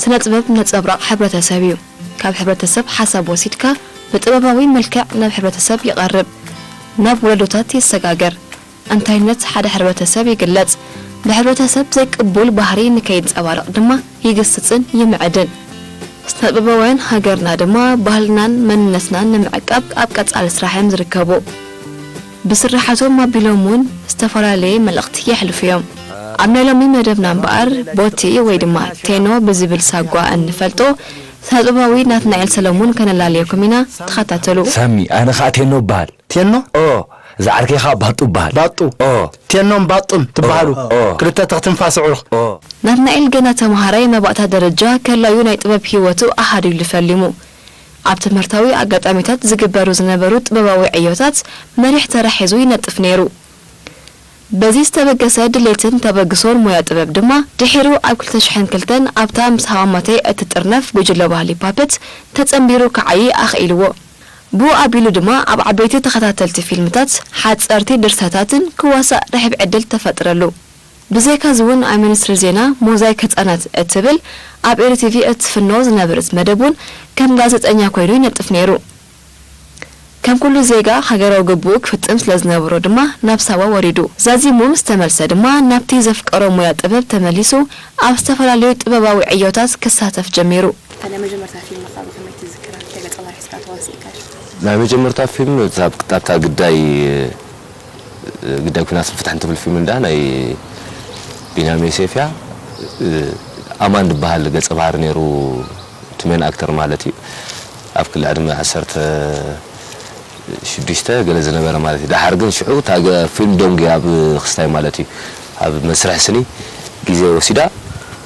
ስነ ጥበብ ነጸብራቕ ሕብረተሰብ እዩ። ካብ ሕብረተሰብ ሓሳብ ወሲድካ ብጥበባዊ መልክዕ ናብ ሕብረተሰብ ይቐርብ፣ ናብ ወለዶታት የሰጋገር። እንታይነት ሓደ ሕብረተሰብ ይግለጽ፣ ብሕብረተሰብ ዘይቅቡል ባህሪ ንከይንጸባረቕ ድማ ይግስጽን ይምዕድን። ስነ ጥበባውያን ሃገርና ድማ ባህልናን መንነትናን ንምዕቃብ ኣብ ቀጻሊ ስራሕ እዮም ዝርከቡ። ብስርሓቶም ኣቢሎም እውን ዝተፈላለየ መልእኽቲ የሕልፉ እዮም። ኣብ ናይ ሎሚ መደብና እምበኣር ቦቲ ወይ ድማ ቴኖ ብዝብል ሳጓ እንፈልጦ ስነ ጥበባዊ ናትናኤል ሰለሙን ከነላልየኩም ኢና። ተኸታተሉ። ሳሚ፣ ኣነ ኸኣ ቴኖ እበሃል። ቴኖ? ኦ፣ እዛ ዓርከይ ኸኣ ባጡ እበሃል። ባጡ። ኦ። ቴኖን ባጡን ትበሃሉ። ኦ። ክልተ ትንፋስ ኣዕሩኽ። ኦ። ናትናኤል ገና ተመሃራይ መባእታ ደረጃ ከላዩ ናይ ጥበብ ህይወቱ ኣሃዲሉ ፈሊሙ። ኣብ ትምህርታዊ ኣጋጣሚታት ዝግበሩ ዝነበሩ ጥበባዊ ዕዮታት መሪሕ ተራ ሒዙ ይነጥፍ ነይሩ። በዚ ዝተበገሰ ድሌትን ተበግሶን ሞያ ጥበብ ድማ ድሒሩ ኣብ ክልተ ሽሕን ክልተን ኣብታ ምስ ሃማማተይ እትጥርነፍ ጉጅለ ባህሊ ፓፐት ተጸንቢሩ ክዓዪ ኣኽኢልዎ። ብኡ ኣቢሉ ድማ ኣብ ዓበይቲ ተኸታተልቲ ፊልምታት፣ ሓጸርቲ ድርሰታትን ክዋሳእ ርሕብ ዕድል ተፈጥረሉ። ብዘይካዚ እውን ኣብ ሚኒስትሪ ዜና ሞዛይክ ህጻናት እትብል ኣብ ኤሪ ቲቪ እትፍኖ ዝነበረት መደብ እውን ከም ጋዜጠኛ ኮይኑ ይነጥፍ ነይሩ። ከም ኩሉ ዜጋ ሃገራዊ ግቡኡ ክፍጽም ስለ ዝነበሮ ድማ ናብ ሳዋ ወሪዱ። ዛዚሙ ምስ ተመልሰ ድማ ናብቲ ዘፍቀሮ ሞያ ጥበብ ተመሊሱ ኣብ ዝተፈላለዩ ጥበባዊ ዕዮታት ክሳተፍ ጀሚሩ። እታ ናይ መጀመርታ ፊልምኻ ብኸመይ ትዝክራ? እንታይ ገጸ ባህሪ ሒዝካ ተዋሲእካ? ናይ መጀመርታ ፊልም እዛ ብ-፣ ኣብታ ግዳይ፣ ግዳይ ኲናትን ፍትሕን ትብል ፊልም እንዳ ናይ ቢንያም ዮሴፍ እያ። ኣማን ዝበሃል ገጸ ባህሪ ነይሩ፣ እቲ ሜን ኣክተር ማለት እዩ። ኣብ ክሊ ዕድመ ዓሰርተ ሽዱሽተ ገለ ዝነበረ ማለት እዩ። ደሓር ግን ሽዑ እታ ገ-፣ ፊልም ደንጉያ ኣብ ክስታይ ማለት እዩ። ኣብ መስርሕ ስኒ ግዜ ወሲዳ፣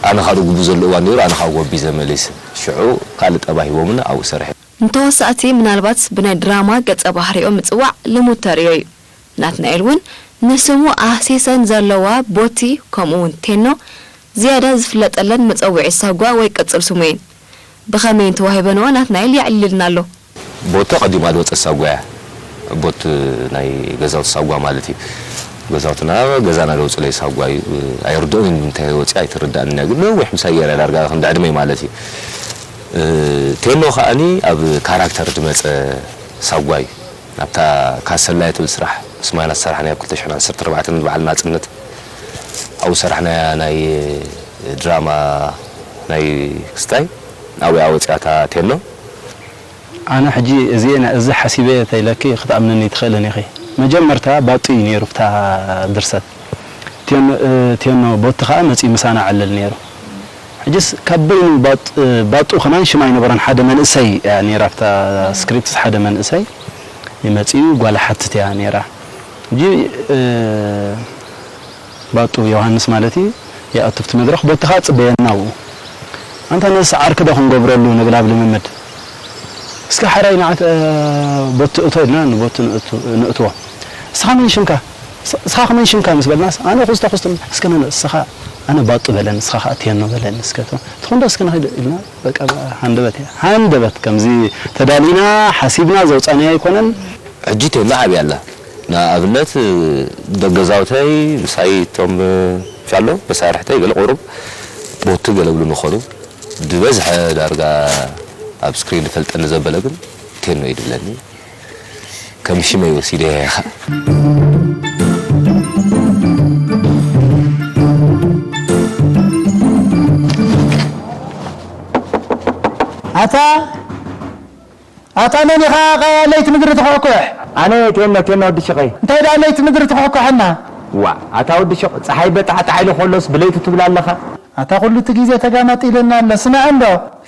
ኣነ ኻኣ ግቡእ ዘሎ እዋን ነይሩ፣ ኣነ ኻኣ ጎቢዘ መሊሰ። ሽዑ ካልእ ጠባይ ሂቦምኒ፣ ኣብኡ ሰሪሐ። ንተዋሳእቲ ምናልባት ብናይ ድራማ ገጸ ባህሪኦም ምጽዋዕ ልሙድ ተርእዮ እዩ። ናትናኤል እውን ንስሙ ኣህሲሰን ዘለዋ ቦቲ ከምኡ እውን ቴኖ ዝያዳ ዝፍለጠለን መጸውዒ ሳጓ ወይ ቅጽል ስሙ እየን። ብኸመይ እንተዋሂበንኦ ናትናኤል የዕልልና ኣሎ። ቦቲ ቀዲማ ዝወጸት ሳጓ እያ። ቦቲ ናይ ገዛውቲ ሳጓ ማለት እዩ። ገዛውትና ገዛና ዘውጽለይ ሳጓ እዩ። ኣይርድኦን እዩ ንምንታይ ወጺኣ ኣይትርዳእን እያ። ግን ነዊሕ ምሳይ ገይራ ዳርጋ ክንዲ ዕድመይ ማለት እዩ። እ፣ ቴኖ ከኣኒ ኣብ ካራክተር ዝመጸ ሳጓ እዩ። ኣብታ ካሰላይ ትብል ስራሕ ምስ ማና ዝሰራሕናዮ ኣብ ክልተ ሽሕን ዓሰርተ ኣርባዕተን በዓል ናጽነት ኣብኡ ሰራሕናያ ናይ ድራማ ናይ ክስታይ ኣብያ ወጺኣታ ቴኖ። ኣነ ሕጂ እዚ፣ እዚ ሓሲበ ተይለኪ ክትኣምንኒ ትኽእልን ኢኺ። መጀመርታ ባጡ እዩ ነይሩ ብታ ድርሰት። ቴኖ፣ እ፣ ቴኖ ቦቲ ኸኣ መጺኡ ምሳና ዕልል ነይሩ። ሕጅስ ካብ በይኑ ባጥ-፣ ባጡ ከማን ሽም ኣይነበሮን፣ ሓደ መንእሰይ እያ ነይራ ኣብታ ስክሪፕት፣ ሓደ መንእሰይ ይመጽኡ ጓል ሓትት እያ ነይራ። ሕጂ፣ እ፣ ባጡ ዮሃንስ ማለት እዩ፣ ይኣቱ ኣብቲ መድረኽ፣ ቦቲ ኸኣ ጽበየና ኣብኡ። ኣንታ ነዚ ዓርኪ ዶ ክንገብረሉ ንብል ኣብ ልምምድ። እስከ ሓራይ ንዓት፣ እ፣ ቦቲ እቶ ኢልና ንቦቲ ንእቱ-፣ ንእትዎ። እስኻ መን ሽምካ? ስ-፣ እስኻ ከመን ሽምካ ምስ በልናስ፣ ኣነ ኩስተ ኩስተ ምስ-፣ እስከ ነን-፣ እስኻ ኣነ ባጡ በለን፣ እስኻ ኸኣ ቴኖ በለን እስከ ቶ-፣ ትኹን ዶ እስከ ንኺድ ኢልና፣ በቃ፣ ሃንደበት እያ። ሃንደበት ከምዚ ተዳሊና፣ ሓሲብና ዘውጻናዮ ኣይኮነን። ሕጂ ቴኖ ዓብያ ኣላ። ንኣብነት፣ ደገዛውተይ፣ ምሳይ እቶም፣ ሻሎ፣ መሳርሕተይ፣ ገለ ቁሩብ ቦቲ ገለ ብሉ ንኾኑ። ዝበዝሐ ዳርጋ ኣብ ስክሪን ዝፈልጠኒ ዘበለ ግን ቴኖ እዩ ድብለኒ። ከም ሽመይ ወሲደያ ኢኻ። ኣታ፣ ኣታ መን ኢኻ ለይቲ ምድሪ ትኹሕኩሕ? ኣነ ቴኖ፣ ቴኖ ወዲ ሽኸይ። እንታይ ደኣ ለይቲ ምድሪ ትኹሕኩሐና? ዋእ፣ ኣታ ወዲ ሽቕ፣ ጸሓይ በጣዕጣዕ ኢሉ ከሎስ ብለይቲ ትብል ኣለኻ? ኣታ ኩሉ እቲ ግዜ ተጋማጢልና ኣሎ። ስማዕ እንዶ፣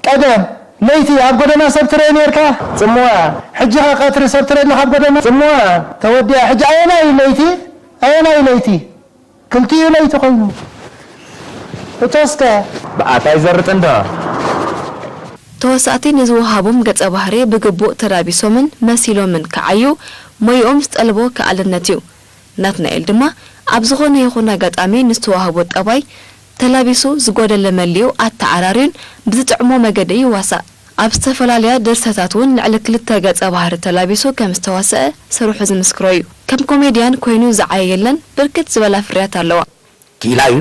ቀደም ለይቲ ኣብ ጎደና ሰብ ትርኢ ኔርካ? ጽምዋ። ሕጂ ኸ ቀትሪ ሰብ ትርኢ ኣለኻ ኣብ ጎደና? ጽምዋ። ተወዲኣ። ሕጂ ኣየናይ እዩ ለይቲ? ኣየናይ እዩ ለይቲ? ክልቲኡ ለይቲ ኮይኑ። እቶስከ? ብኣታ ይዘርጥ እንዶ። ተዋሳእቲ ንዝወሃቦም ገጸ ባህሪ ብግቡእ ተላቢሶምን መሲሎምን ክዓዩ ሞይኦም ዝጠልቦ ከኣልነት እዩ። ናትናኤል ድማ ኣብ ዝኾነ ይኹን ኣጋጣሚ ንዝተዋህቦ ጠባይ ተላቢሱ፣ ዝጎደለ መሊኡ ኣተዓራርዩን ብዝጥዕሞ መገዲ ይዋሳእ። ኣብ ዝተፈላለያ ድርሰታት እውን ልዕሊ ክልተ ገጸ ባህሪ ተላቢሱ ከም ዝተዋስአ ስርሑ ዝምስክሮ እዩ። ከም ኮሜድያን ኮይኑ ዝዓየ የለን፣ ብርክት ዝበላ ፍርያት ኣለዋ። ክኢላ እዩ።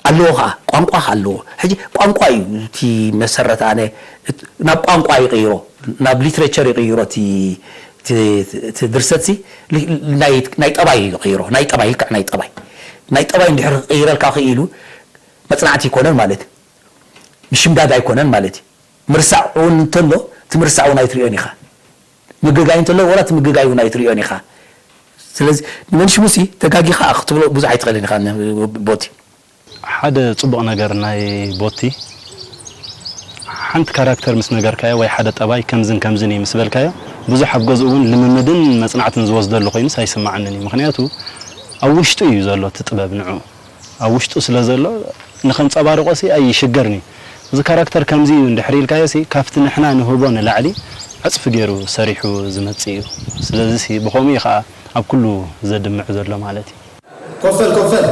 ኣለዎ ኸዓ፣ ቋንቋ ኸዓ ኣለዎ። ሕጂ ቋንቋ እዩ እቲ መሰረት። ኣነ እት-፣ ናብ ቋንቋ ይቕይሮ፣ ናብ ሊትሬቸር ይቕይሮ እቲ፣ እቲ፣ እቲ ድርሰት ሲ፣ ሊ-፣ ናይ፣ ናይ ጠባይ እዩ ይቕይሮ፣ ናይ ጠባይ፣ ልክዕ ናይ ጠባይ። ናይ ጠባይ እንድሕር ክቕይረልካ ክኢሉ፣ መጽናዕቲ ኣይኮነን ማለት እዩ። ምሽምዳድ ኣይኮነን ማለት እዩ። ምርሳዕ እውን እንተሎ፣ እቲ ምርሳዕ እውን ኣይትርእዮን ኢኻ። ምግጋይ እንተሎ፣ ወላ እቲ ምግጋይ እውን ኣይትርእዮን ኢኻ። ስለዚ፣ ንመንሽሙሲ ተጋጊኻ ክትብሎ ብዙሕ ኣይትኽእልን ኢኻ፣ ን-፣ ቦቲ። ሓደ ጽቡቕ ነገር ናይ ቦቲ፣ ሓንቲ ካራክተር ምስ ነገርካዮ ወይ ሓደ ጠባይ ከምዝን ከምዝን እዩ ምስ በልካዮ፣ ብዙሕ ኣብ ገዝኡ እውን ልምምድን መጽናዕትን ዝወስደሉ ኮይኑስ ኣይስምዓንን እዩ። ምኽንያቱ ኣብ ውሽጡ እዩ ዘሎ እቲ ጥበብ ንዕኡ። ኣብ ውሽጡ ስለ ዘሎ ንኸንጸባርቖ ሲ ኣይሽገርን እዩ። እዚ ካራክተር ከምዚ እዩ እንድሕር ኢልካዮ ሲ ካብቲ ንሕና ንህቦ ንላዕሊ ዕጽፊ ገይሩ ሰሪሑ ዝመጽእ እዩ። ስለዚ ሲ ብኸምኡ እዩ ኸኣ ኣብ ኩሉ ዘድምዕ ዘሎ ማለት እዩ። ኮፈል ኮፈል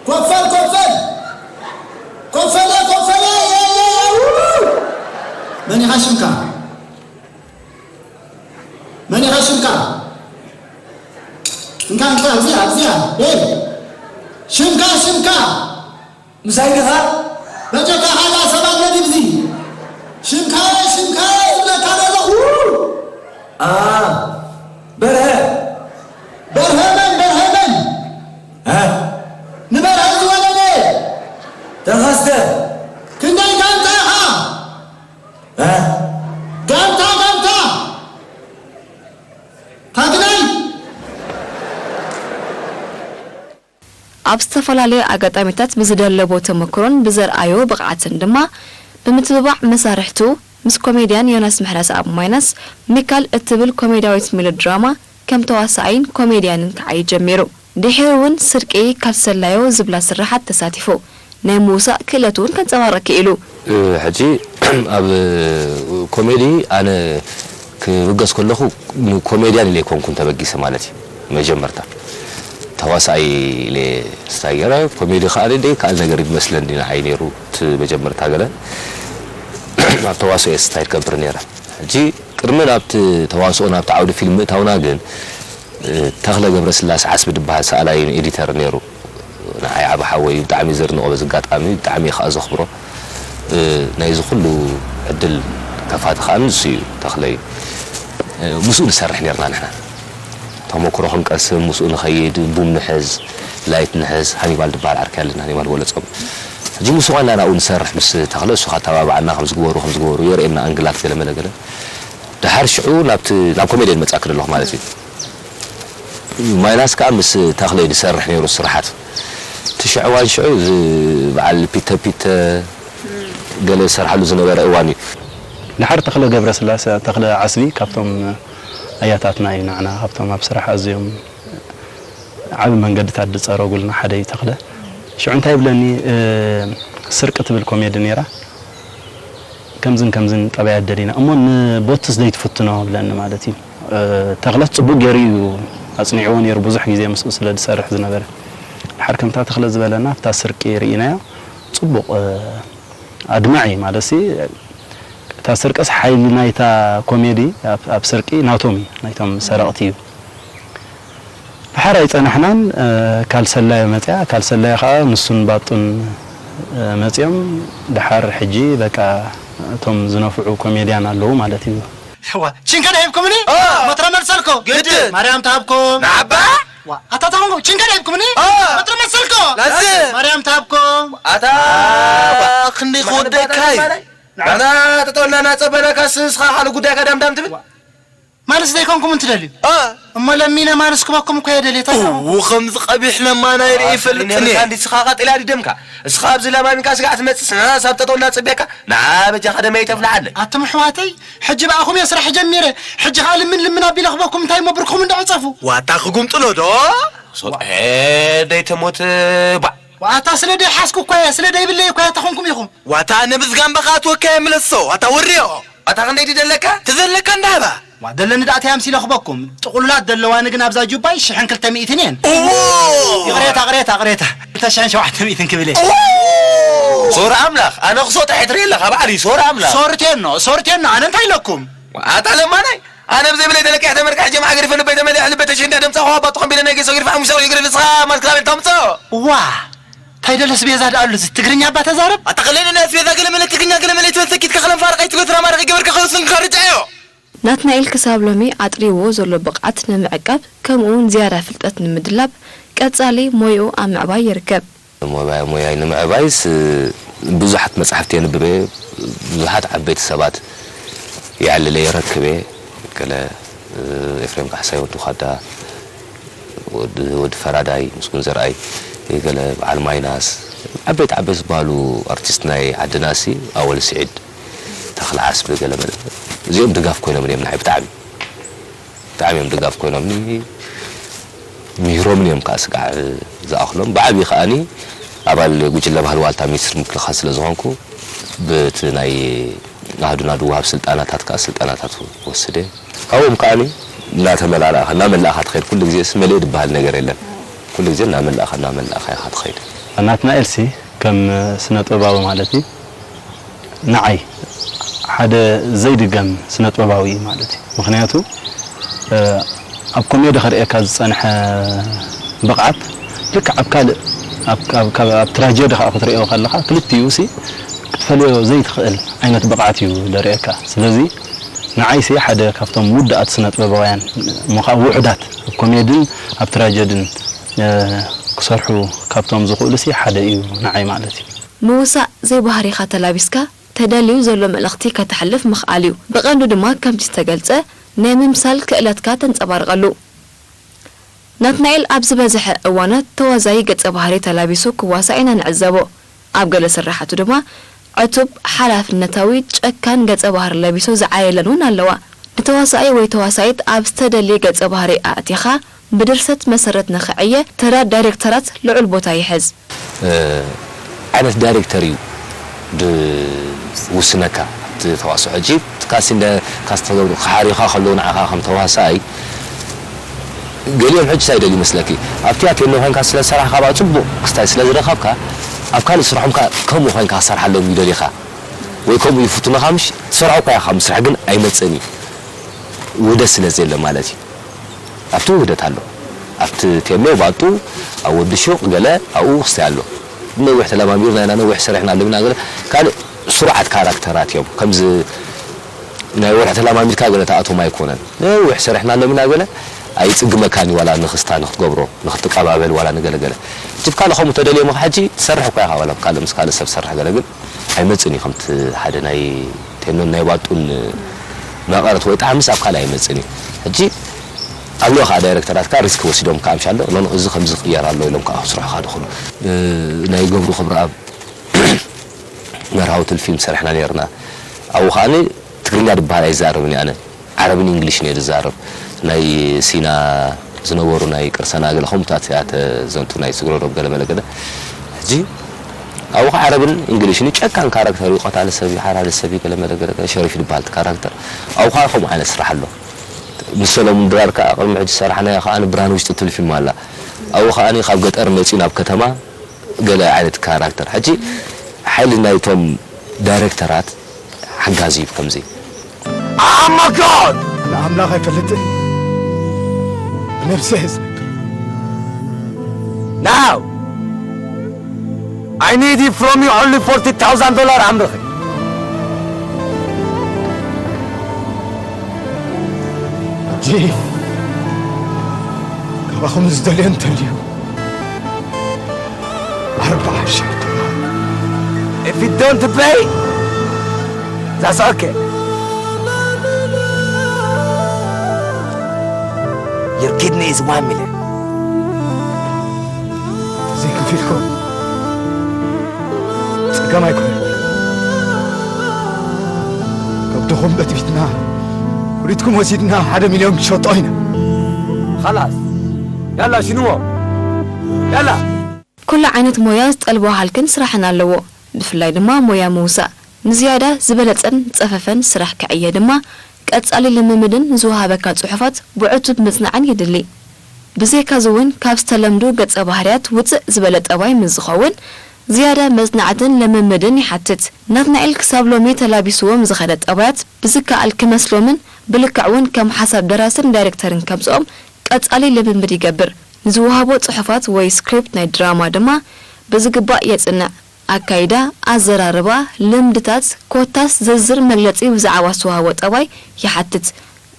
ኮፈል ኮፈል ኮፈለ ኮፈለ የለ የው መን ኢኻ ሽምካ? መን ኢኻ ሽምካ? እንካ እንካ ኣብዚኣ ኣብዚኣ ቤል ሽምካ ሽምካ ምሳይ ዲኻ? በጀካ ሓደ ሰብ ኣሎ ድብዚ ሽምካ ሽምካ ዝብለካ ዘለኹ ኣ በርሀ በርሀ መን በርሀ መን እ ንበርሀ ዝወለደ ተኸስተ ክንደይ ጋንታ ኢኻ? እ ጋንታ ጋንታ ታግናይ ኣብ ዝተፈላለዩ ኣጋጣሚታት ብዝደለቦ ተመክሮን ብዘርኣዮ ብቕዓትን ድማ ብምትብባዕ መሳርሕቱ ምስ ኮሜድያን ዮናስ ምሕረተኣብ ማይናስ ሚካል እትብል ኮሜድያዊት ሜሎድራማ ከም ተዋሳኣይን ኮሜድያንን ክዓዪ ጀሚሩ። ድሒሩ እውን ስርቂ ካብ ሰላዮ ዝብላ ስርሓት ተሳቲፉ ናይ ምውሳእ ክእለቱ እውን ከንጸባርቕ ክኢሉ። ሕጂ ኣብ ኮሜዲ ኣነ ክብገስ ከለኹ ንኮሜድያን ኢለ ኣይኮንኩን ተበጊሰ ማለት እዩ። መጀመርታ ተዋሳኣይ ኢለ ስታይ ገይረ ኮሜዲ ከዓ ደይ ከኣል ነገር ይመስለኒ ንዓይ ነይሩ እቲ መጀመርታ ገለ ኣብ ተዋስኦ እየ ስታይ ትገብር ነይረ። ሕጂ ቅድሚ ናብቲ ተዋስኦ ናብቲ ዓውዲ ፊልም ምእታውና ግን ተኽለ ገብረስላሴ ዓስቢ ዝበሃል ሰኣላይን ኤዲተር ነይሩ። ንዓይ ዓቢ ሓወይ እዩ፣ ብጣዕሚ እየ ዘድንቖ በዚ ኣጋጣሚ፣ ብጣዕሚ እየ ከኣ ዘኽብሮ። ናይዚ ኩሉ ዕድል ከፋቲ ከኣ ንሱ እዩ፣ ተኽለ እዩ። ምስኡ ንሰርሕ ነርና ንሕና። ተመክሮ ክንቀስም፣ ምስኡ ንኸይድ፣ ቡም ንሕዝ፣ ላይት ንሕዝ፣ ሃኒባል ዝበሃል ዓርከይ ኣለና፣ ሃኒባል በለጾም። ሕጂ ምስ ዋና ናብኡ ንሰርሕ ምስ ተኽለ፣ እሱ ከኣ ኣተባብዓና፣ ከምዚ ግበሩ፣ ከምዚ ግበሩ፣ የርእየና ኣንግላት ገለ መለ ገለ። ደሓር ሽዑ ናብቲ፣ ናብ ኮሜድየን መጻእኪ ዘለኹ ማለት እዩ። ማይናስ ከኣ ምስ ተኽለ እዩ ዝሰርሕ ነይሩ ስርሓት። እቲ ሽዑ እዋን ሽዑ እዚ በዓል ፒተ ፒተ ገለ ዝሰርሓሉ ዝነበረ እዋን እዩ። ደሓር ተኽለ ገብረስላሰ፣ ተኽለ ዓስቢ ካብቶም ኣያታትና እዩ ንዓና፣ ካብቶም ኣብ ስራሕ ኣዝዮም ዓቢ መንገድታት ዝጸረጉልና ሓደ እዩ ተኽለ። ሽዑ እንታይ ይብለኒ፣ ስርቂ ትብል ኮሜዲ ነይራ። ከምዝን ከምዝን ጠባያት ደሊና እሞ ንቦትስ ዘይትፍትኖ ብለኒ ማለት እዩ። ተኽለስ ጽቡቕ ገይሩ እዩ ኣጽኒዕዎ ነይሩ፣ ብዙሕ ግዜ ምስኡ ስለ ዝሰርሕ ዝነበረ። ድሓር ከምታ ተኽለ ዝበለና ኣብታ ስርቂ ርኢናዮ፣ ጽቡቕ ኣድማዒ ማለት ሲ እታ ስርቅስ ሓይሊ ናይታ ኮሜዲ ኣብ ስርቂ ናቶም እዩ፣ ናይቶም ሰረቕቲ እዩ። ድሓር ኣይጸናሕናን ካልሰላዮ መጽያ፣ ካልሰላዮ ከኣ ንሱን ባጡን መጽዮም ድሓር ሕጂ በቃ እቶም ዝነፍዑ ኮሜድያን ኣለዉ ማለት እዩ። እዋ ችንከ ደሂብኩምኒ መትረ መልሰልኮ ግድ ማርያም ትሃብኩም ንዓባ ዋ ኣታ ተኾንኩ ችንከ ደሂብኩምኒ መትረ መልሰልኮ ላዚ ማርያም ትሃብኩም ኣታ ክንደይ ክወደካ እዩ ንዓና ተጠወልና እናጸበናካ ስስኻ ካልእ ጉዳይካ ዳምዳም ትብል ማለት ዘይኮንኩም እንትደልዩ እሞ ለሚነ ማንስ ክበኩም እኮ የደልየ እንታይ እው ከምዚ ቀቢሕ ለማና ይርኢ ይፈልጥኒ እንዲ ስኻ ቀጢላ ድደምካ እስኻ ኣብዚ ለማሚንካ ስጋዕ ትመጽእ ስናስ ኣብ ጠጠው እናጽብየካ ንዓ በጃኻ ደመይ ተፍልዓለይ ኣቱም ኣሕዋተይ ሕጂ ብኣኹም እየ ስራሕ ጀሚረ ሕጂ ኸኣ ልምን ልምን ኣቢለ ክበኩም እንታይ እሞ ብርኩም እንዳ ዕጸፉ ዋታ ክጉምጥሎ ዶ ሶጠ ደይተሞት ባዕ ዋታ ስለ ደይሓዝኩ እኮ እየ ስለ ደይብለይ እኮ እየ ተኾንኩም ኢኹም ዋታ ነብዝጋምባኻ ኣትወካ እየ ምለሶ ዋታ ወርዮ ኣታ ክንደይ ድደለካ? ተዘለካ እንዳባ። ዋ ደለኒ ዳኣ ተይ ኣምሲለ ክበኩም ጥቁሉላት ደለዋኒ ግን ኣብዛ ጁባይ ሽሕን ክልተ ሚእትን እየን። እዎ። ይቕሬታ ቅሬታ ቅሬታ ክልተ ሽሕን ሸውዓተ ሚእትን ክብል እየ። ሶር ኣምላኽ ኣነ ክሶ ጥሒት ርኢ ኣለኻ ባዕሊ ሶር ኣምላኽ። ሶር ቴኖ ሶር ቴኖ ኣነ እንታይ ኢለኩም? ኣታ ለማናይ ኣነ ብዘይብለይ ተለቂሕ ተመርቃሕ ጀምዓ ገሪፈ ልበይ ተመሊኣ ልበይ ተሽንዳ ደምፃ ኳ ባጥኾም ቢለ ናይ ጌሶ ገሪፈ ሓሙሽተ ቁሪ ገሪፈ ንስኻ ማልክላቤል ታምፅኦ። ዋ እንታይ ደለስ ቤዛ ደኣሉ እዚ ትግርኛ እባ ተዛረብ። ኣታ ከለኒ ናይ ኣስቤዛ ገለ መለ ትግርኛ ገለ መለ ይትበል ሰኪትካ ከለም ፋርቕ ኣይትበል ስራ ማረቕ ይገበርካ ከውስን ካርጫዮ። ናትናኤል ክሳብ ሎሚ ኣጥሪዎ ዘሎ ብቕዓት ንምዕቃብ ከምኡውን ዝያዳ ፍልጠት ንምድላብ ቀጻሊ ሞይኡ ኣብ ምዕባይ ይርከብ። ሞባይ ሞያይ ንምዕባይስ ብዙሓት መጻሕፍቲ የንብበ፣ ብዙሓት ዓበይቲ ሰባት ይዕልለ ይረክበ። ገለ ኤፍሬም ካሕሳይ፣ ወዲ ኳዳ፣ ወዲ ፈራዳይ፣ ምስጉን ዘርኣይ፣ ገለ በዓል ማይናስ፣ ዓበይቲ ዓበይቲ ዝበሃሉ ኣርቲስት ናይ ዓድናሲ ኣወል ስዒድ፣ ተኽለ ዓስቢ፣ ገለ መለ እዚኦም ድጋፍ ኮይኖም እዮም ንዓይ ብጣዕሚ። ብጣዕሚ እዮም ድጋፍ ኮይኖምኒ፣ ምሂሮምኒ እዮም ከዓ ስጋዕ ዝኣኽሎም። ብዓብዪ ከዓኒ ኣባል ጉጅለ ባህሊ ዋልታ ሚኒስትሪ ምክልኻል ስለ ዝኾንኩ፣ በቲ ናይ ኣህዱና ድወሃብ ስልጣናታት ከዓ ስልጣናታት ወስደ። ካብኦም ከዓኒ እናተመላላእኻ፣ እናመላእኻ ትኸይድ። ኩሉ ግዜ ስ መለየ ዝበሃል ነገር የለን። ኩሉ ግዜ እናመላእኻ፣ እናመላእኻ ኢኻ ትኸይድ። ናትናኤልሲ ከም ስነ ጥበባዊ ማለት እዩ። ንዓይ ሓደ ዘይድገም ስነ ጥበባዊ እዩ ማለት እዩ። ምኽንያቱ ኣብ ኮሜዲ ከርእየካ ዝጸንሐ ብቕዓት ልክዕ ኣብ ካልእ ኣብ ትራጀዲ ከዓ ክትርእዮ ከለኻ ክልቲኡ ሲ ክትፈልዮ ዘይትኽእል ዓይነት ብቕዓት እዩ ደርእየካ። ስለዚ ንዓይ ሲ ሓደ ካብቶም ውድኣት ስነ ጥበባውያን እሞ ከዓ ውሑዳት ኣብ ኮሜድን ኣብ ትራጀድን ክሰርሑ ካብቶም ዝኽእሉ ሲ ሓደ እዩ ንዓይ ማለት እዩ። ምውሳእ ዘይባህሪኻ ተላቢስካ ተደልዩ ዘሎ መልእኽቲ ከተሕልፍ ምኽኣል እዩ። ብቐንዱ ድማ ከምቲ ዝተገልጸ ናይ ምምሳል ክእለትካ ተንጸባርቐሉ። ናትናኤል ኣብ ዝበዝሐ እዋናት ተዋዛዪ ገጸ ባህሪ ተላቢሱ ክዋሳእ ኢና ንዕዘቦ። ኣብ ገለ ስርሓቱ ድማ ዕቱብ፣ ሓላፍነታዊ፣ ጨካን ገጸ ባህሪ ለቢሱ ዝዓየለን እውን ኣለዋ። ንተዋሳኣይ ወይ ተዋሳኢት ኣብ ዝተደልየ ገጸ ባህሪ ኣእቲኻ ብድርሰት መሰረት ንኽዕየ ተራ ዳይሬክተራት ልዑል ቦታ ይሕዝ። ዓይነት ዳይሬክተር እዩ ድውስነካ ኣብቲ ተዋስኦ። ሕጂ እቲ ካስቲንግ ካስት ተገብሩ ክሓርዩኻ ከለዉ ንዓኻ ከም ተዋሳኣይ ገሊኦም ሕጂ እንታይ ይደልዩ ይመስለኪ? ኣብ ቲያትር ኮንካ ስለ ዝሰራሕካ ብኣ ጽቡቕ ክስታይ ስለ ዝረኸብካ ኣብ ካልእ ስርሖም ከኣ ከምኡ ኮንካ ክሰርሓሎም ይደልዩኻ ወይ ከምኡ ይፍትኑኻ ምሽ ትሰርሖ እኳ ኢኻ ምስራሕ ግን ኣይመጽእን እዩ። ውህደት ስለ ዘየለ ማለት እዩ። ኣብቲ ውህደት ኣሎ። ኣብቲ ቴሜ ባጡ ኣብ ወዲ ሹቕ ገለ ኣብኡ ክስታይ ኣሎ። ነዊሕ ተለማሚርና ኢና፣ ነዊሕ ሰሪሕና ኣለሚና ገለ ካልእ ስሩዓት ካራክተራት እዮም። ከምዚ ናይ ወርሒ ተለማሚድካ ገለ ተኣቶም ኣይኮነን። ነዊሕ ሰሪሕና ኣለሚና ገለ ኣይጽግመካን እዩ ዋላ ንክስታ ንክትገብሮ ንክትቀባበል ዋላ ንገለገለ። ሕጂ ብካልእ ከምኡ ተደልዮም ኸዓ ሕጂ ትሰርሕ እኳ ኢኻ ዋላ ብካልእ ምስ ካልእ ሰብ ትሰርሕ ገለ ግን ኣይመጽእን እዩ ከምቲ ሓደ ናይ ቴኖን ናይ ባጡን መቐረት ወይ ጣዕምስ ኣብ ካልእ ኣይመጽእን እዩ። ሕጂ ኣለዉ ከዓ ዳይረክተራት ከዓ ሪስክ ወሲዶም ከዓ ምሻሎ ኖኖ እዚ ከምዚ ክቅየር ኣለዎ ኢሎም ከዓ ክስርሑ ከዓ ድኽእሉ። ናይ ገብሩ ክብረኣብ መርሃዊ ፊልም ሰሪሕና ነይርና። ኣብኡ ከዓ ትግርኛ ዝበሃል ኣይዛረብን ኣነ ዓረብን እንግሊሽን እየ ዝዛረብ። ናይ ሲና ዝነበሩ ናይ ቅርሰና ገለ ከምኡታት እያ ተዘንቱ ናይ ስግረዶብ ገለ መለ ገለ። ሕጂ ኣብኡ ከዓ ዓረብን እንግሊሽን እዩ። ጨካን ካራክተር እዩ። ቀታሊ ሰብ እዩ፣ ሓራዲ ሰብ እዩ፣ ገለ መለ ገለ ገለ። ሸሪፍ ዝበሃል እቲ ካራክተር ኣብኡ ከዓ ከምኡ ዓይነት ስራሕ ኣሎ። ምስ ሰለሙን ድራር ከዓ ቅድሚ ሕጂ ዝሰራሕናዮ ከዓ ንብርሃን ውሽጢ ትብል ፊልም ኣላ። ኣብኡ ከዓ ካብ ገጠር መፂኡ ናብ ከተማ ገለ ዓይነት ካራክተር። ሕጂ ሓይሊ ናይቶም ዳይረክተራት ሓጋዚ እዩ ከምዚ። ኣማጋን ንኣምላኽ ኣይፈልጥን ብነብሰ ህዝብ። Now I need it from you only forty thousand dollar ኣምርኺ። ጂፍ ካባኹም ዝደልዮ እንተልዩ ኣርባዓ ሽሕ ዶላር። If you don't pay, that's okay. Your kidney is one million. ዘይከፊልኩም ጸገም ኣይኮነን። ከብድኹም በትቢትና ኩሊትኩም ወሲድና ሓደ ሚልዮን ክሸጦ ኢና። خلاص ያላ ሽንዎ ያላ። ኩሉ ዓይነት ሞያ ዝጠልቦ ሃልክን ስራሕን ኣለዎ። ብፍላይ ድማ ሞያ ምውሳእ ንዝያዳ ዝበለጸን ዝጸፈፈን ስራሕ ክዕየ ድማ ቀጻሊ ልምምድን ዝወሃበካ ጽሑፋት ብዕቱብ ምጽናዕን የድሊ። ብዘይካዚ እውን ካብ ዝተለምዱ ገጸ ባህርያት ውጽእ ዝበለ ጠባይ ምስ ዝኸውን ዝያዳ መጽናዕትን ልምምድን ይሓትት። ናትናኤል ክሳብ ሎሚ ተላቢስዎም ዝኸደ ጠባያት ብዝከኣል ክመስሎምን ብልክዕ እውን ከም ሓሳብ ደራስን ዳይሬክተርን ከምጽኦም ቀጻሊ ልምምድ ይገብር። ንዝወሃቦ ጽሑፋት ወይ ስክሪፕት ናይ ድራማ ድማ ብዝግባእ የጽንዕ። ኣካይዳ፣ ኣዘራርባ፣ ልምድታት፣ ኮታስ ዝርዝር መግለጺ ብዛዕባ ዝተዋህቦ ጠባይ ይሓትት።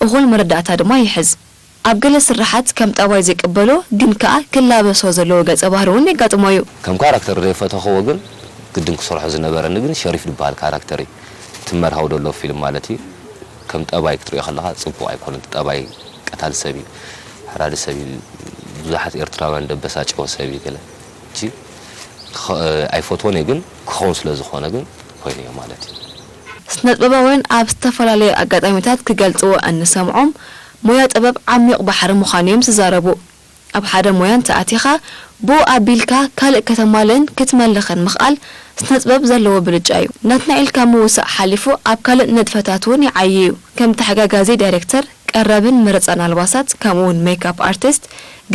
እኹል መረዳእታ ድማ ይሕዝ። ኣብ ገለ ስርሓት ከም ጠባይ ዘይቅበሎ ግን ከኣ ክላበሶ ዘለዎ ገጸ ባህሪ እውን የጋጥሞ እዩ። ከም ካራክተር ዘይፈተኽዎ ግን ግድን ክሰርሖ ዝነበረኒ ግን ሸሪፍ ዝበሃል ካራክተር እዩ። እቲ መርሃዊ ዘሎ ፊልም ማለት እዩ። ከም ጠባይ ክትሪኦ ከለኻ ጽቡቕ ኣይኮነን። እቲ ጠባይ ቀታሊ ሰብ እዩ፣ ሓራዲ ሰብ እዩ፣ ብዙሓት ኤርትራውያን ደበሳጨወ ሰብ እዩ ገለ። እጂ ክኸ- ኣይፈትዎን እየ ግን ክኸውን ስለ ዝኾነ ግን ኮይነዮ ማለት እዩ። ስነጥበባውያን ኣብ ዝተፈላለዩ ኣጋጣሚታት ክገልጽዎ እንሰምዖም ሞያ ጥበብ ዓሚቕ ባሕሪ ምዃኑ እዮም ዝዛረቡ። ኣብ ሓደ ሞያ እንተኣቲኻ ብኡ ኣቢልካ ካልእ ከተማልእን ክትመልኽን ምኽኣል ስነጥበብ ዘለዎ ብልጫ እዩ። ናትናኤል ካብ ምውሳእ ሓሊፉ ኣብ ካልእ ንጥፈታት እውን ይዓዪ እዩ። ከም ተሓጋጋዚ ዳይሬክተር፣ ቀራብን መረጻን ኣልባሳት ከምኡውን ሜክኣፕ ኣርቲስት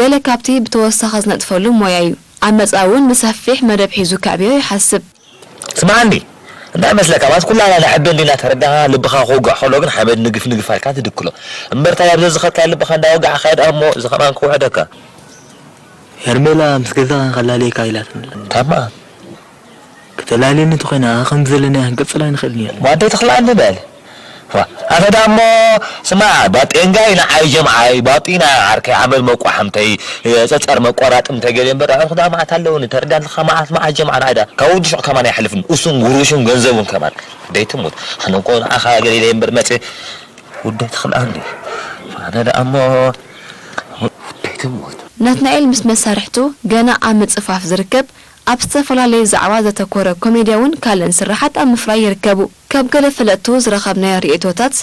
ገለ ካብቲ ብተወሳኺ ዝነጥፈሉ ሞያ እዩ። ኣብ መጻኢ እውን ብሰፊሕ መደብ ሒዙ ከዕብዮ ይሓስብ። ስምዓኒ እንታይ መስለካ ማለት ኩላና ንዕቢ እንዲና ተረዳኻ ልብኻ ክውጋእ ከሎ ግን ሓመድ ንግፍ ንግፍ ኣልካ ትድክሎ እምበር ታይ ኣብ ዘዝኸድካዮ ልብኻ እንዳወጋዕካዮ ደኣ እሞ እዚ ከማን ክውሕደካ። ሄርሜላ ምስ ገዛኻ ከላልየካ ኢላትኒ ኣላ። ታማ ክተላልየኒ እንተኾይና ከምዚ ዘለና ክንቅጽል ኣይንኽእልን ኢና። ዋደይ ተኽልኣኒ በል። ኣፈ ዳሞ ስማ ባጤንጋይ ንዓይ ጀምዓይ ባጢና ዓርከይ ሓመድ መቋሓምተይ ጸጸር መቆራጥምተይ ገለ እምበር ኣዕሩኽ ዳማ ኣታ ኣለውኒ ተርዳልኻ መዓት መዓት ጀምዓ ንዓይ ዳ ካብ ወዲ ሹቕ ከማን ኣይሓልፍን እሱን ጉሩሹን ገንዘቡን ከማን ደይትሙት ኣነ እኮ ንዓኻ ገለ ኢለ እምበር መጽ ውደይ ትኽልኣኒ ኣነ ዳሞ ውደይ ትሙት ናትናኤል ምስ መሳርሕቱ ገና ኣብ ምጽፋፍ ዝርከብ ኣብ ዝተፈላለየ ዛዕባ ዘተኮረ ኮሜድያውን ካልእን ስርሓት ኣብ ምፍራይ ይርከቡ። ካብ ገለ ፈለጥቱ ዝረኸብናዮ ርእይቶታት፣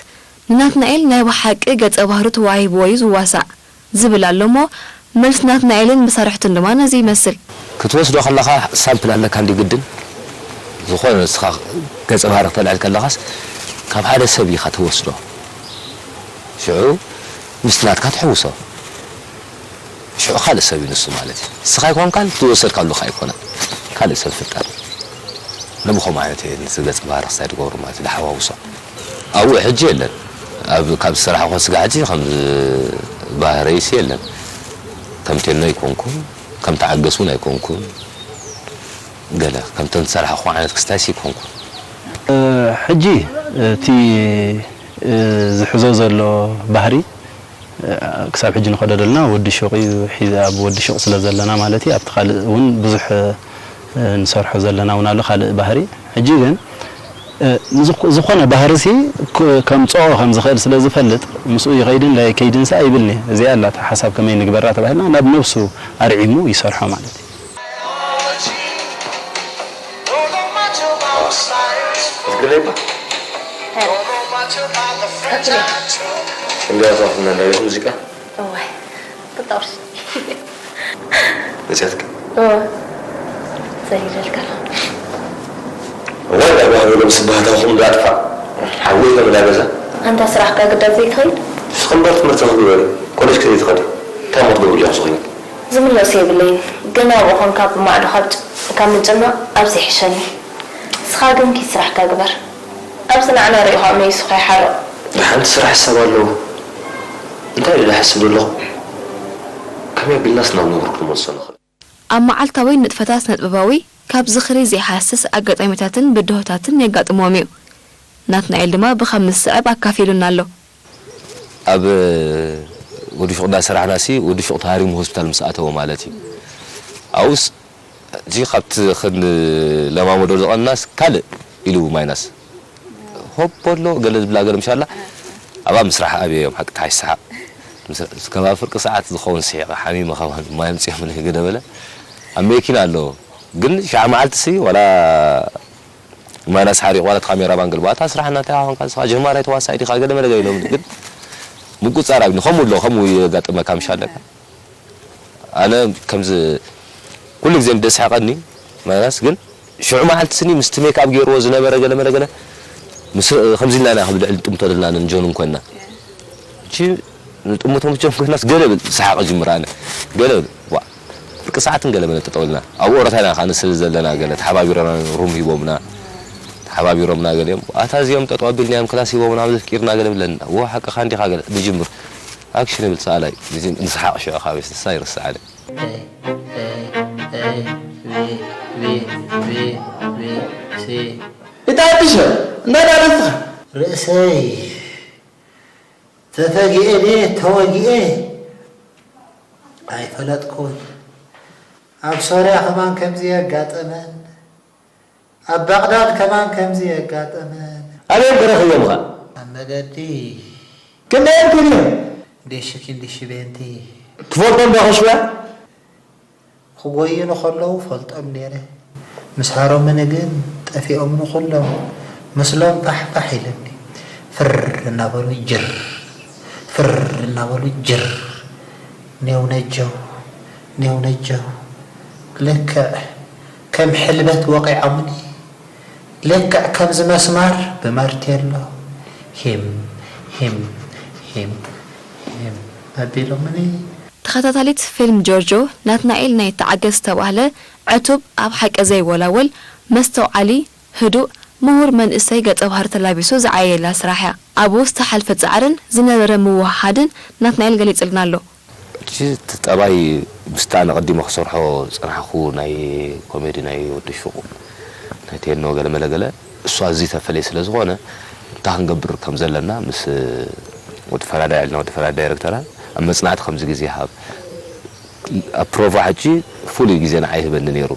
ንናትናኤል ናይ ብሓቂ ገጸ ባህሩ ተዋሂብዎ እዩ ዝዋሳእ ዝብል ኣሎ እሞ፣ መልሲ ናትናኤልን መሳርሕቱን ድማ ነዚ ይመስል። ክትወስዶ ከለኻ ሳምፕል ኣለካ እንዲ ግድን ዝኾነ ንስኻ ገጸ ባህሪ ክተልዕል ከለኻስ ካብ ሓደ ሰብ ኢኻ ትወስዶ ሽዑ ምስቲ ናትካ ትሕውሶ። ሽዑ ካልእ ሰብ እዩ ንሱ ማለት እዩ። ንስኻ ኣይኮንካን እቲ ዝወሰድካሉ ኸኣ ኣይኮነን። ካልእ ሰብ ፍጠር። ነብኸም ዓይነት እየ ነቲ ገጸ ባህሪ ክሳይ ትገብሮ ማለት እዩ። ዳሓዋውሶ። ኣብኡ ሕጂ የለን። ኣብ ካብ ዝሰራሕኹ ስጋ ሕጂ ከም ባህረይስ የለን። ከም ቴኖ ኣይኮንኩን፣ ከም ተዓገስ እውን ኣይኮንኩን። ገለ ከምተን ዝሰራሕኹ ዓይነት ክስታይስ ኣይኮንኩን። ሕጂ እቲ ዝሕዞ ዘሎ ባህሪ ክሳብ ሕጂ ንኸዶ ዘለና ወዲ ሹቕ እዩ ሒዘ ኣብ ወዲ ሹቕ ስለ ዘለና ማለት እዩ ኣብቲ ካልእ እውን ብዙሕ ንሰርሖ ዘለና እውን ኣሎ ካልእ ባህሪ ሕጂ ግን ዝኾነ ባህሪ ሲ ከምፅኦ ከም ዝኽእል ስለ ዝፈልጥ ምስኡ ይኸይድን ላይከይድን ሲ ኣይብልኒ እዚኣ ኣላታ ሓሳብ ከመይ ንግበራ ተባሂልና ናብ ነብሱ ኣርዒሙ ይሰርሖ ማለት እዩ ዝግለባ እንዲያ ተዋፍና እንዳቤት ሙዚቃ እዋይ ብጣውርሲ መፅያትካ ሰሊለልካ እዋይ ዳባ ሃበሎም ስባህታኹም ዳጥፋእ ሓወይ ተመዳገዛ ኣንታ ስራሕካ ግዳት ዘይትኸይድ ስኽምበር ትምህርቲ ክግበሪ ኮሌጅ ከዘይትኸዲ እንታይ ሞ ትገብሪ ኣለኹ ዝኾይነት ዝምለሶ የብለይን ገና ኣብኡ ኾንካ ብማዕዶ ካብ ምጭናቕ ኣብዚ ይሕሸኒ ንስኻ ግን ኪድ ስራሕካ ግበር ኣብዚ ንዓና ሪእኻ መይሱ ከይሓርቕ ደሓን እቲ ስራሕ ሕሳብ ኣለዎ እንታይ ኢለ ዝሓስብ ዘለኹ ከመይ ኣቢልናስ ናብ ንቡር ክንመልሶ ንኽእል ኣብ መዓልታዊ ንጥፈታት ስነጥበባዊ ካብ ዝኽሪ ዘይሃስስ ኣጋጣሚታትን ብድሆታትን የጋጥሞም እዩ። ናትናኤል ድማ ብኸም ዝስዕብ ኣካፊሉና ኣሎ። ኣብ ወዲ ሹቕ እንዳሰራሕና ሲ ወዲ ሹቕ ተሃሪሙ ሆስፒታል ምስ ኣተወ ማለት እዩ። ኣብኡስ እቲ ካብቲ ክንለማመዶ ዝቐንናስ ካልእ ኢሉ ማይናስ ሆቦሎ ገለ ዝብላ ገለ ምሻላ ኣብኣ ምስራሕ ኣብየ እዮም ሓቂ ተሓሽ ሰሓቕ እስከ ኣብ ፍርቂ ሰዓት ዝኸውን ስሒቐ ሓሚመ ከማን ማይ ኣምፅኦምለይ ገለ በለ ኣብ መኪና ኣለዎ ግን ሻዕ መዓልቲ ሲ ዋላ ማይናስ ሓሪቕ ዋላ እቲ ካሜራ ማን ገልባ እታ ስራሕና እንታይ ኾንካ ንስኻ ጀማራይ ተዋሳኢ ዲኻ ገለ መለ ገለ ኢሎምኒ ግን ምቁፅፃር ኣብኒ ከምኡ ኣሎ ከምኡ የጋጥመካ ምሻለካ ኣነ ከምዚ ኩሉ ግዜ ደስሓቀኒ ማለትስ ግን ሽዑ መዓልቲ ስኒ ምስቲ ሜክኣፕ ገይርዎ ዝነበረ ገለ መለ ገለ ምስ ከምዚ ኢልና ኢና ክብል ልዕሊ ጥምቶ ደልና ነን ጆንን ኮይንና እቺ ንጥምቶ ምስ ጆን ኮይናስ ገለ ብል ሰሓቅ ጅምር ኣነ ገለ ብል ዋ ፍርቂ ሰዓትን ገለ መለ ጠጠው ኢልና ኣብ ኦረታ ኢና ከዓ ንስል ዘለና ገለ ተሓባቢሮና ሩም ሂቦምና ተሓባቢሮምና ገሊኦም ኣታ እዚኦም ጠጠው ኣቢልናዮም ክላስ ሂቦምና ኣብዚ ኣፍቂርና ገለ ብለና ዎ ሓቅኻ እንዲኻ ገለ ንጅምር ኣክሽን ይብል ሰኣላይ ንስሓቕ ሽዑ ካበይ ስሳ ይርስዓኒ። ቢ ቢ ቢ ሲ ይጣብሽ እንዳዳረስኻ ርእሰይ ተፈጊኤ ድየ ተወጊኤ ኣይፈለጥኩን። ኣብ ሶርያ ከማን ከምዚ የጋጠመን፣ ኣብ ባቕዳድ ከማን ከምዚ የጋጠመን። ኣበዮም ክረኽብዮምኻ? ኣብ መገዲ ክንደየን ክልዮም ዴሽኪን ዲሽቤንቲ ትፈልጦም ዶ ከሽያ? ክጎዩኒ ከለዉ ፈልጦም ነይረ። ምስ ሃሮምኒ ግን ጠፊኦምኒ ኩሎም። ምስሎም ፋሕፋሕ ኢለኒ። ፍር እናበሉ ጅር፣ ፍር እናበሉ ጅር። ኔው ነጀው፣ ኔው ነጀው። ልክዕ ከም ሕልበት ወቒዖምኒ። ልክዕ ከምዚ መስማር ብማርቴሎ ሂም ሂም ሂም ሂም ኣቢሎምኒ። ተኸታታሊት ፊልም ጆርጆ ናትናኤል ናይ ተዓገስ ዝተባህለ ዕቱብ ኣብ ሓቂ ዘይወላወል መስተውዓሊ ህዱእ ምሁር መንእሰይ ገጸ ባህሪ ተላቢሱ ዝዓየየላ ስራሕ እያ። ኣብኡ ዝተሓልፈ ጻዕርን ዝነበረ ምውህሃድን ናትናኤል ገሊጽልና ኣሎ። እቲ ጠባይ ምስቲ ኣነ ቀዲመ ክሰርሖ ዝጸናሕኩ ናይ ኮሜዲ ናይ ወዲ ሹቕ ናይ ቴኖ ገለመለ ገለ እሱ ኣዝዩ ተፈልየ ስለ ዝኾነ እንታይ ክንገብር ከም ዘለና ምስ ወዲ ፈራዳይ ኣልና ወዲ ፈራዳይ ዳይረክተራ ኣብ መጽናዕቲ ከምዚ ግዜ ይሃብ ኣብ ፕሮቫ ሕጂ ፍሉይ ግዜ ንዓይ ይህበኒ ነይሩ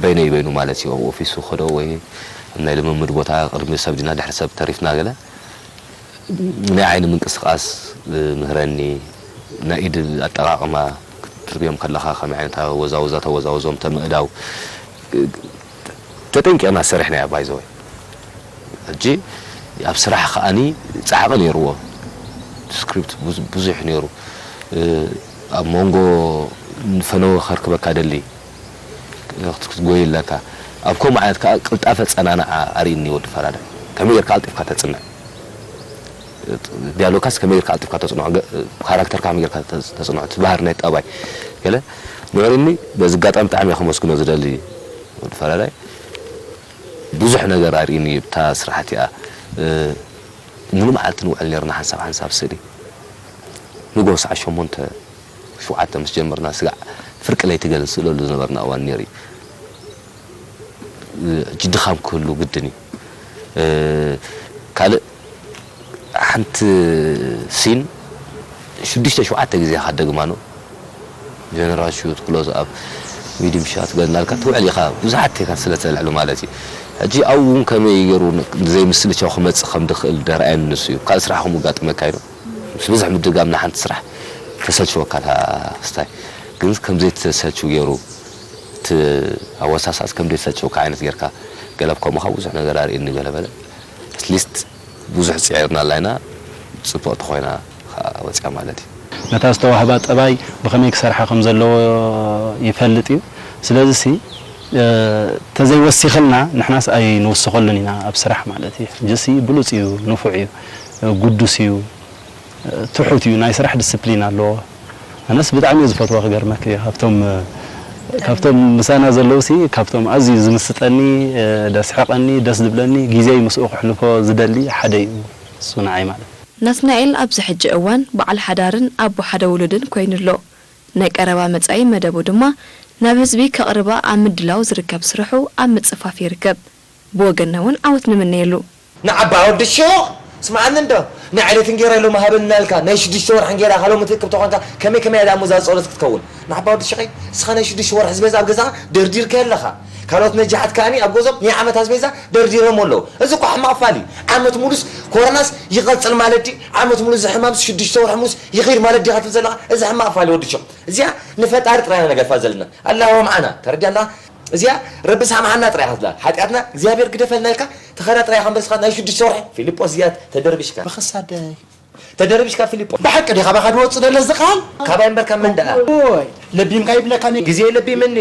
በይነይ በይኑ ማለት እዩ ኣብ ኦፊሱ ከዶ ወይ ኣብ ናይ ልምምድ ቦታ ቅድሚ ሰብ ዲና ድሕሪ ሰብ ተሪፍና ገለ ናይ ዓይኒ ምንቅስቃስ ምህረኒ ናይ ኢድ ኣጠቃቅማ ክትርዮም ከለካ ከመይ ዓይነት ኣወዛውዛ ተወዛውዞም ተምእዳው ተጠንቂቅና ሰሪሕና እያ ባይዘወይ ሕጂ ኣብ ስራሕ ከዓኒ ፃዕቂ ነይርዎ ስክሪፕት ብዙሕ ነይሩ ኣብ መንጎ ንፈነወ ከርክበካ ደሊ ክትጎይ ኣለካ ኣብ ከምኡ ዓይነት ከዓ ቅልጣፈ ፀናንዓ ኣርእኒ ወዲ ፈራዳ ከመይ ጌርካ ቀልጢፍካ ተፅንዕ ዲያሎካስ ከመይ ጌርካ ቀልጢፍካ ተፅንዖ ካራክተርካ ከመይ ጌርካ ተፅንዖ እቲ ባህሪ ናይ ጠባይ ገለ ንዕርኒ በዚ ኣጋጣሚ ብጣዕሚ ከመስግኖ ዝደሊ ወዲ ፈራዳይ ብዙሕ ነገር ኣርእኒ ብታ ስራሕቲ እያ ሙሉ መዓልቲ ንውዕል ነርና ሓንሳብ ሓንሳብ ስእሊ ንጎ ሰዓ ሸሞንተ ሸውዓተ ምስ ጀመርና ስጋዕ ፍርቂ ለይቲ ገለ ንስእለሉ ዝነበርና እዋን ነይሩ እዩ ሕጂ ድኻም ክህሉ ግድን እዩ ካልእ ሓንቲ ሲን ሽዱሽተ ሸውዓተ ግዜ ኢኻ ትደግማ ኖ ጀነራል ሹት ክሎዝ ኣፕ ሚድም ሻት ገለ እናልካ ትውዕል ኢኻ ብዙሓት ቴካት ስለ ተልዕሉ ማለት እዩ ሕጂ ኣብኡ እውን ከመይ ገይሩ ዘይምስሊ ቻው ክመፅእ ከም ድኽእል ደርኣየኒ ንሱ እዩ ካልእ ስራሕ ከምኡ ጋጥመካ ኢሉ ምስ ብዙሕ ምድጋም ንሓንቲ ስራሕ ተሰልችወካ እታ ክስታይ ግን ከም ዘይተሰልችው ገይሩ እቲ ኣወሳስኣስ ከም ዘይተሰልችወካ ዓይነት ጌርካ ገለ ኣብ ከምኡ ካብ ብዙሕ ነገር ኣርእየኒ ገለ በለ ኣትሊስት ብዙሕ ፅዒርናላ ኢና ፅብቕቲ ኮይና ከዓ ወፅያ ማለት እዩ ነታ ዝተዋህባ ጠባይ ብኸመይ ክሰርሓ ከም ዘለዎ ይፈልጥ እዩ። ስለዚ ሲ ተዘይወሲኽልና ንሕናስ ኣይንውስኸሉን ኢና ኣብ ስራሕ ማለት እዩ። ሕጂ ሲ ብሉፅ እዩ፣ ንፉዕ እዩ፣ ግዱስ እዩ፣ ትሑት እዩ፣ ናይ ስራሕ ዲስፕሊን ኣለዎ። ኣነስ ብጣዕሚ እየ ዝፈትዋ ክገርመክ እዩ ካብቶም ካብቶም ምሳና ዘለውሲ ካብቶም ኣዝዩ ዝምስጠኒ ደስሕቀኒ ደስ ዝብለኒ ግዜይ ምስኡ ክሕልፎ ዝደሊ ሓደ እዩ እሱ ንዓይ ማለት ናትናኤል ኣብዚ ሕጂ እዋን በዓል ሓዳርን ኣቦ ሓደ ውሉድን ኮይኑ ኣሎ። ናይ ቀረባ መጻኢ መደቡ ድማ ናብ ህዝቢ ከቕርባ ኣብ ምድላው ዝርከብ ስርሑ ኣብ ምጽፋፍ ይርከብ። ብወገንና እውን ዓወት ንምነየሉ። ንዓባ ወዲ ሹቕ ስምዓኒ እንዶ ናይ ዕለት እንጌራ ኢሎም ሃበኒ እናበልካ ናይ ሽዱሽተ ወርሒ እንጌራ ኢኻ ሎሚ ትእክብ ተኾንካ ከመይ ከመይ እያ ደኣ እሞ እዛ ጸሎት ክትከውን ንዓባ ወዲ ሹቐይ እስኻ ናይ ሽዱሽተ ወርሒ ኣስቤዛ ኣብ ገዛኻ ደርዲርካዮ ኣለኻ ካልኦት ነጃሓት ከኣኒ ኣብ ገዝኦም ናይ ዓመት ኣስቤዛ ደርዲሮሞ ኣለዉ እዚ እኮ ሕማቕ ፋል እዩ ዓመት ሙሉስ ኮረናስ ይቐጽል ማለት ድዩ ዓመት ሙሉስ እዚ ሕማምስ ሽዱሽተ ወርሒ ሙሉስ ይኺድ ማለት ድዩ ኢኻ ትብል ዘለኻ እዚ ሕማቕ ፋል እዩ ወዲ ሹቕ እዚኣ ንፈጣሪ ጥራይ ኢና ነገድፋ ዘለና ኣላሁ መዓና ተረዲኣና እዚኣ ረቢ ሳምሓና ጥራይ ኢኻ ትብላ ሓጢኣትና እግዚኣብሔር ግደፈልና ኢልካ ተኸዳ ጥራይ ኢኻ እምበር እስኻ ናይ ሽዱሽተ ወርሒ ፊልጶስ እዚኣ ተደርቢሽካ ብኽሳደይ ተደርቢሽካ ፊልጶስ ብሓቂ ዲኻ ባኻ ድወጽእ ደለ እዚ ቃል ካባይ እምበር ካብ መን ደኣ ኦይ ለቢምካ ይብለካ ኒ ግዜ ለቢምኒ